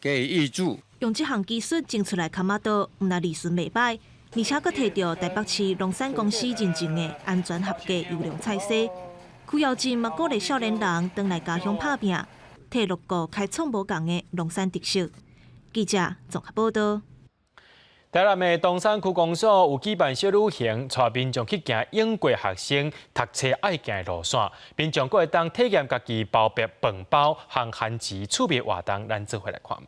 給予挹注。用這項技術種出來跤瑪多，毋但利潤袂䆀，而且閣提著台北市農產公司認證的安全合格優良菜蔬。區姚鎮嘛鼓勵少年人轉來家鄉拍拚，替鹿谷開創無仝的農產特色。記者綜合報道。台南的東山區公所有舉辦小旅行，帶民眾去行英國學生讀冊愛行的路線，民眾閣會當體驗家己包白飯包和番薯趣味活動，咱做伙來看覓。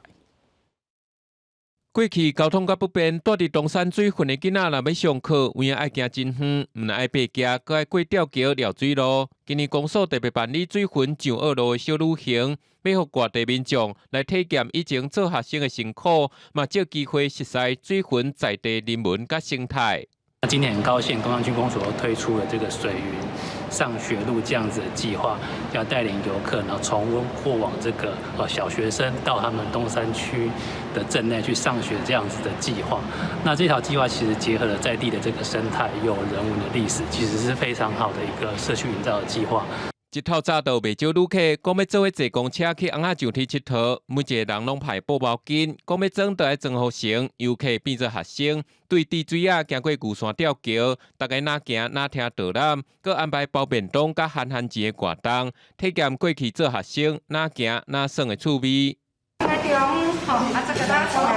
過去交通較不便，蹛佇東山水份的囡仔若欲上課，有影愛行真遠，毋但愛爬崎，閣愛過吊橋、掠水路。今年公所特別辦理水份上學路的小旅行，欲予外地民眾來體驗以前做學生的辛苦，嘛藉機會熟似水份在地人文佮生態。那今天很高興，東山區公所推出了這個水雲上學路這樣子的計劃，要帶領遊客呢重溫過往這個小學生到他們東山區的鎮內去上學這樣子的計劃。那這條計劃其實結合了在地的這個生態，又有人文的歷史，其實是非常好的一個社區營造的計劃。一透早就有袂少旅客講欲做伙坐公車去尪仔上天𨑨迌，每一个人攏派布毛巾，講欲裝就愛裝予成，遊客變做學生，對滴水仔行過牛山吊橋，逐家若行若聽導覽，閣安排包便當佮番番薯的活動，體驗過去做學生若行若耍的趣味。好，這個拉起來。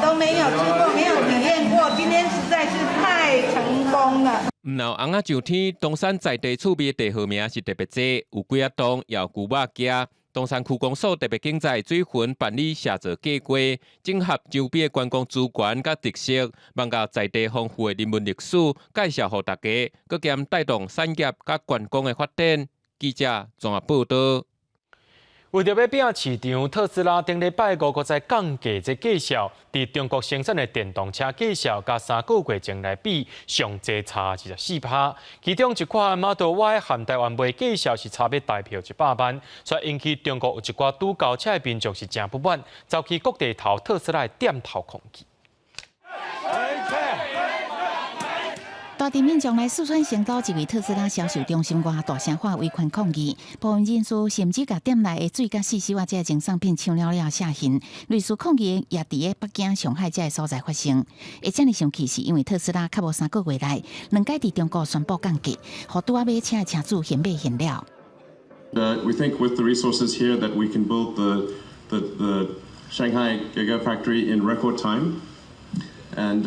都沒有吃過，沒有體驗過，今天實在是太成功了。毋但有尪仔上天，東山在地趣味的地號名是特別濟，有幾仔棟，也有牛肉崎。東山區公所特別景在水份辦理寫作計劃，整合周邊的觀光資源佮特色，望共在地豐富的人文歷史介紹予大家，閣兼帶動產業佮觀光的發展。記者綜合報道。為著欲拼市場，特斯拉頂禮拜五閣再降價這價數，佇中國生產的電動車價數，佮3個月前來比，上濟差24%。其中一款 Model Y 和台灣賣價數是差欲台票100萬，所以引起中國有一寡拄交車的民眾是誠不滿，走去國際頭特斯拉的店頭抗議。大地民眾來四川成都一位特斯拉銷售中心外大聲喊維權抗議，部分人士甚至共店內的水佮四手仔這贈送品搶了了下行。類似抗議也佇咧北京、上海這个所在發生。會遮爾生氣，是因為特斯拉較無3個月內兩擺佇中國宣布降價，予拄仔買車的車主現買現了。 We think with the resources here that we can build the Shanghai Gigafactory in record time. And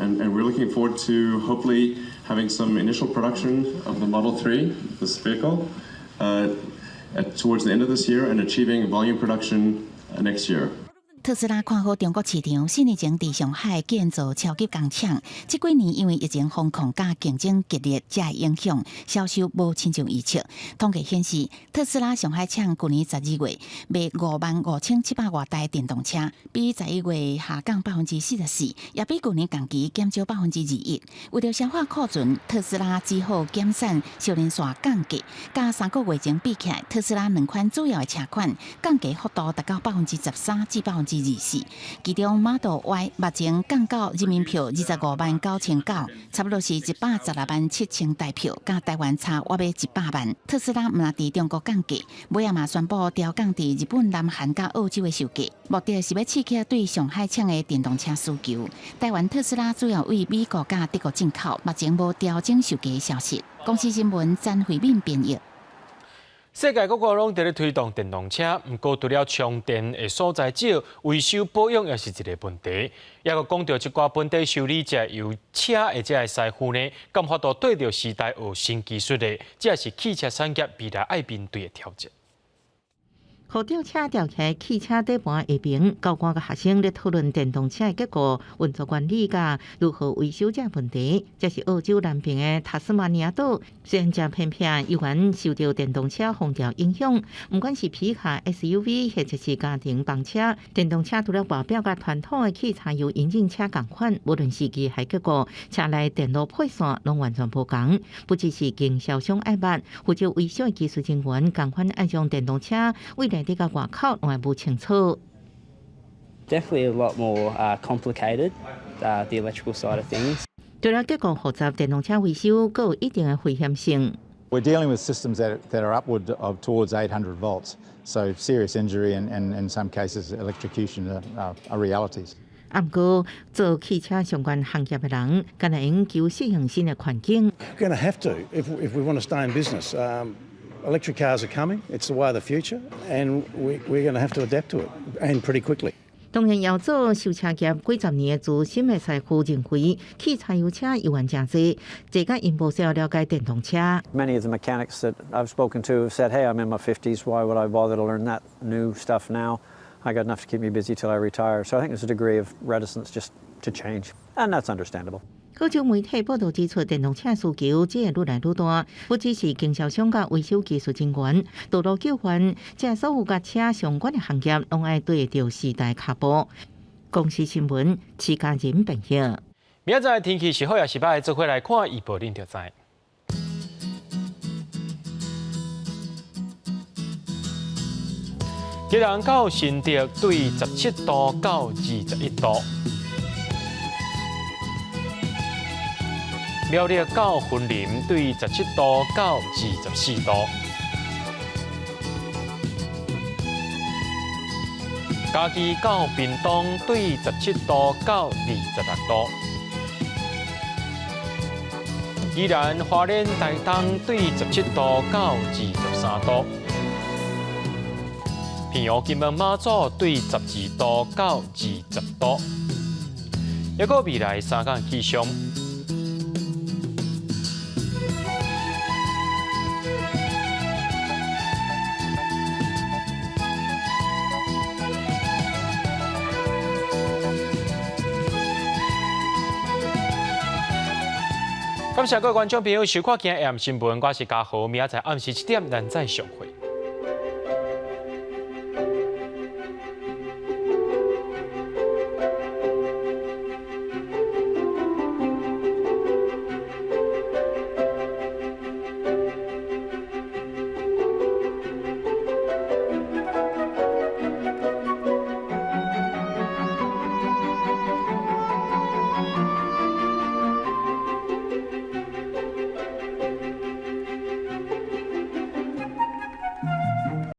we're looking forward to hopefully having some initial production of the Model 3, this vehicle, towards the end of this year and achieving volume production next year. 特斯拉看好中國市場，4年前佇上海建造超級工廠。這幾年因為疫情封控佮競爭激烈，才會影響銷售無親像預測。統計顯示，特斯拉上海廠舊年12月賣55,700外台電動車，比11月下降44%，也比舊年同期減少21%。為著消化庫存，特斯拉只好減產，小連續降價。佮3個月前比起來，特斯拉兩款主要的車款降價幅度達到13%至24%，其中 Model Y 目前降到人民幣259,900，差不多是116萬7千台票，佮台灣差約欲100萬。特斯拉毋但佇中國降價，尾仔嘛宣布調降佇日本、南韓佮澳洲的售價，目的是欲刺激對上海廠的電動車需求。台灣特斯拉主要對美國佮德國進口，目前無調整售價的消息。公視新聞詹慧敏編譯。世界各國攏佇咧推動電動車，毋過除了充電的所在少，維修保養也是一个問題。猶閣講著一寡本地修理這油車的這个師傅呢，敢有法度綴著時代學新技術的，這也是汽車產業未來愛面對的挑戰。予吊車吊起汽車底盤下爿，教官佮學生咧討論電動車的結構、運作原理佮如何維修這問題。這是澳洲南邊的塔斯馬尼亞島，雖然誠偏僻，猶原受著電動車風潮影響。毋管是皮卡、SUV 或者是家庭房車，電動車除了外表佮傳統的汽柴油引擎車仝款，無論是機械結構、車內電路配線，攏完全無仝。不只是經銷商愛捌，負責維修的技術人員，仝款愛將電動車對內底佮外口攏愛摸清楚。 Definitely a lot more complicated, the electrical side of things. 除了結構複雜，電動車維修閣有一定的危險性。 We're dealing with systems that are upward of towards 800 volts. So serious injury and in some cases electrocution are realities. 啊，毋過做汽車相關行業的人，敢若會用求適應新的環境。 Going to have to if we want to stay in business. Electric cars are coming. It's the way of the future, and we're going to have to adapt to it, and pretty quickly. 當然，要做修車業幾十年的資深的師傅認為，汽柴油車猶原誠濟，這個𪜶無需要了解電動車。 Many of the mechanics that I've spoken to have said, "Hey, I'm in my 50s. Why would I bother to learn that new stuff now? I got enough to keep me busy till I retire." So I think there's a degree of reticence just to change, and that's understandable. 澳洲媒體報道指出，電動車需求只會愈來愈大，不只是經銷商佮維修技術人員、道路救援，這所有佮車相關的行業，攏愛對著時代跤步。公視新聞，徐家仁編譯。明仔載天氣是好抑是䆀，做伙來看預報，恁就知。基隆到新竹對17度到21度，苗栗到雲林對17度到24度，嘉義到屏東對17度到26度，宜蘭花蓮台東對17度到23度。平陽金門馬祖對12度到20度，抑閣未來3工氣象。感謝各位觀眾朋友收看今日 AM 新聞，我是嘉豪，明仔載暗時7點，咱再相會。